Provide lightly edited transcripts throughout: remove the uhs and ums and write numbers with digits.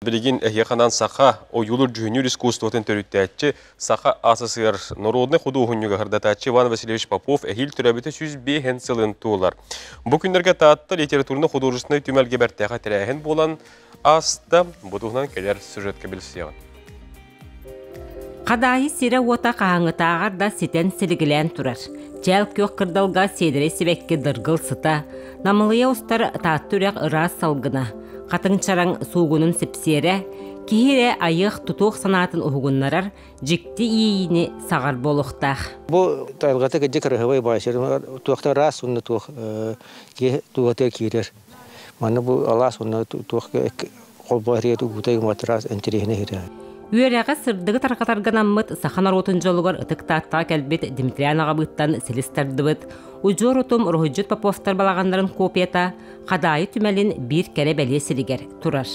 Билигин эһиэхэ саха ойуулуур-дьүһүннүүр искусствотын төрүттээччи, Саха АССР народнай худуоһунньуга сырдатааччы Иван Васильевич Попов эһиил төрөөбүтэ 105 сылын туолар. Бу күннэргэ Таатта литературно-художественнай түмэлгэ бэртээхэй тэрээһин буолан ааста. Бу туһунан кэлэр сюжетка билсиэҕин. Хадаайы сирэ-уота хаһааҥҥытааҕар да ситэн силигилээн турар. Чээл күөх кырдалга сиэдэрэй сибэкки дыргыл сыта, намылыйа устар Таатта үрэх ыраас салгына, хатыҥ чараҥ суугунун сипсиэрэ, киһи эрэ айыах-тутуох санаатын уһугуннарар дьикти иэйиини саҕар буолуохтаах. Бу айылҕата кырдьык кыраһыбай баай туохта ыраас уонна туох киһи туһатыгар киирэр. Манна бу алаас уонна туох холбоо эрийэ уута ыраас интэриэһинэй иһирэ. Үөрэҕи сырдыгы тарҕатарга анаммыт саха норуотун дьолугар ытык Тааттаҕа кэлбит Дмитриан аҕабыыттан силис тардыбыт удьуор утум уруһуйдьут Поповтар балаҕаннарын копията Хадаайы түмэлин биир кэрэ бэлиэ сиригэр турар.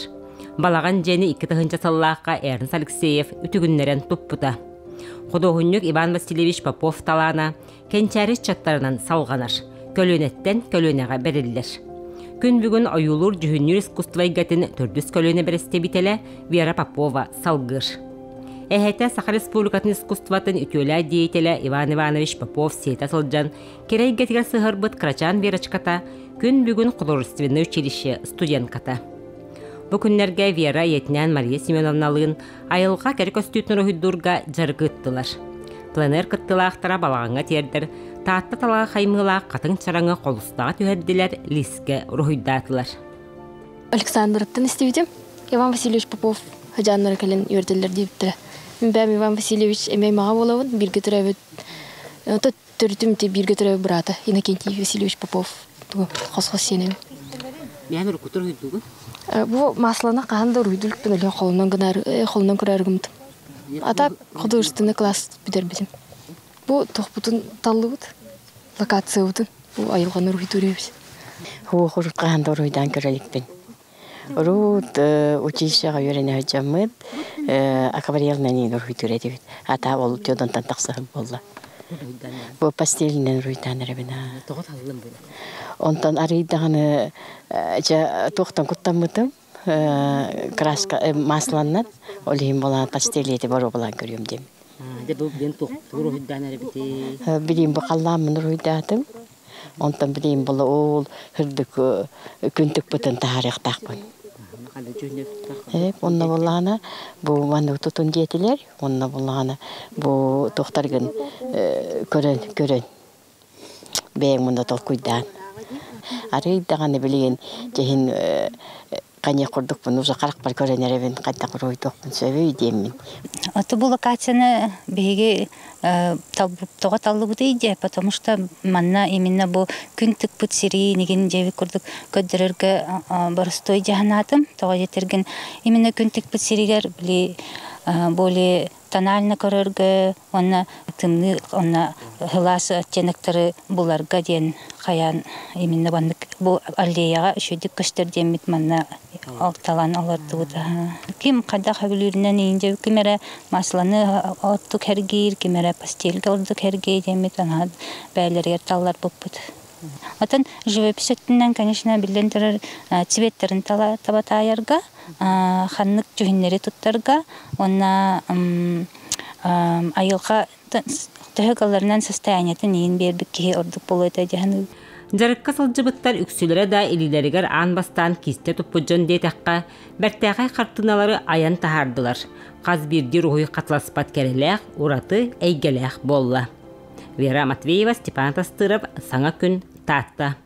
Балаҕан дьиэни 2000 сыллаахха Эрнст Алексеев үтүгүннэрэн туппута. Худуоһунньук Иван Васильевич Попов талаана кэнчээри ыччаттарынан салҕанар, көлүөнэттэн көлүөнэҕэ бэриллэр. Күн бүгүн ойуулуур-дьүһүннүүр искусство эйгэтин төрдүс көлүөнэ бэрэстэбиитэлэ Вера Попова салгыыр. Эһэтэ Саха Республикатын искусствотын үтүөлээх деятелэ Иван Иванович Попов сиэтэ сылдьан кэрэ эйгэтигэр сыһыарбыт кырачаан Верочката күн бүгүн художественнай училище студентката. Бу күннэргэ Вера ийэтинээн Мария Семеновналыын айылҕа кэрэ көстүүтүн уруһуйдуурга дьарык ыыттылар. Пленэр кыттыылаахтара балаҕаҥҥа тиэрдэр Таатта талаҕа хаймыылаах хатыҥ чараҥы холустаҕа түһэрдилэр, лиискэ уруһуйдаатылар. Александраттан истибитим. Иван Васильевич Попов хадьааннара кэлэн үөрдэллэр диэбиттэрэ. Мин бэйэм Иван Васильевич эмиэ аймаҕа буолабын, бииргэ төрөөбүт төрүтүм ити бииргэ төрөөбүт быраата Иннокентий Васильевич Попов хос-хос сиэнэбин. Миэн уруккуту уруһуйдуугун? Бу масланы хаһан да уруһуйдуу иликпин, холунан гынар, холунан көрөөрү гыммытым. А так художественный класс бүтэрбитим. Бу тохпутун таллыбыт, локациябытын, бу айылҕаны уруһуйдуур үһүбүт. Хуох урут хаһан да уруһуйдаан көрө иликпин. Урут училищеҕа үөрэнэ сылдьаммыт акварелынан уруһуйдуур этибит. Ата ол Теодонтан тахсыһым буолла. Бу постельнан уруһуйдаан эрэбин. Тоҕо таллым бу? Онтон арыйдаҕаны дьэ туохтан куттаммытым краска масланнан ол иһин буолан пастели эти боруобалаан көрүөм диэм. Дьэ бу билин туох уруһуйдаан эрэбитий? Билин бу халлааммын уруһуйдаатым. Онтон билин була ол үрдүк күнтүкпүтүн таһаарыахтаахпын. Онно буллаҕына бу маннык тутун диэтилэр. Онно буллаҕына бу туохтаргын көрөн көрөн бэйэҥ мунна толкуйдаан. Арый даҕаны билигин дьиһин ханьыах курдукпун уже харахпар көрөн эрэбин хайдах уруһуйдуохпун сөбүй диэммин. Ото бу локацияны биһиги тоҕо таллыбытый дии, потому что манна именно бу күн тыкпыт сири нигин дьэби курдук көрдөрөргө боростой дьаһанаатым. Тоҕо диэтэргин именно күн тыкпыт сиригэр били более тонально көрөргө уонна тымныы уонна сылаас оттеноктары буларга диэн хайаан именно баннык бу аллеяҕа үчүгдүк көстөр диэммит манна талан олордубут. Ким хайдах сөбүлүүрүнэн ииндьэ ким эрэ масланы оттук хэргиир, ким эрэ пастельга ордук хэргиир диэммит анаат бэйэлэригэр талларбыппыт. Оттон живопись өттүнэн, конечно, биллэн турар цветтерин таба таайарга, ханнык дьүһүннэри туттарга уонна айылҕа төһө кылларынан состояниетын иин биэрбит киһи ордук буолуо этэ дьаһаныы. Дьарыкка сылдьыбыттар үксүлэрэ да илиилэригэр аан бастаан киистэ туппут дьон диэтэххэ, бэртээхэй хартыыналары айан таһаардылар. Хас биирдии уруһуй хатыласпат кэрэлээх, ураты эйгэлээх буолла. Вера Матвеева, Степан Тастыров, Саҥа күн, Таатта.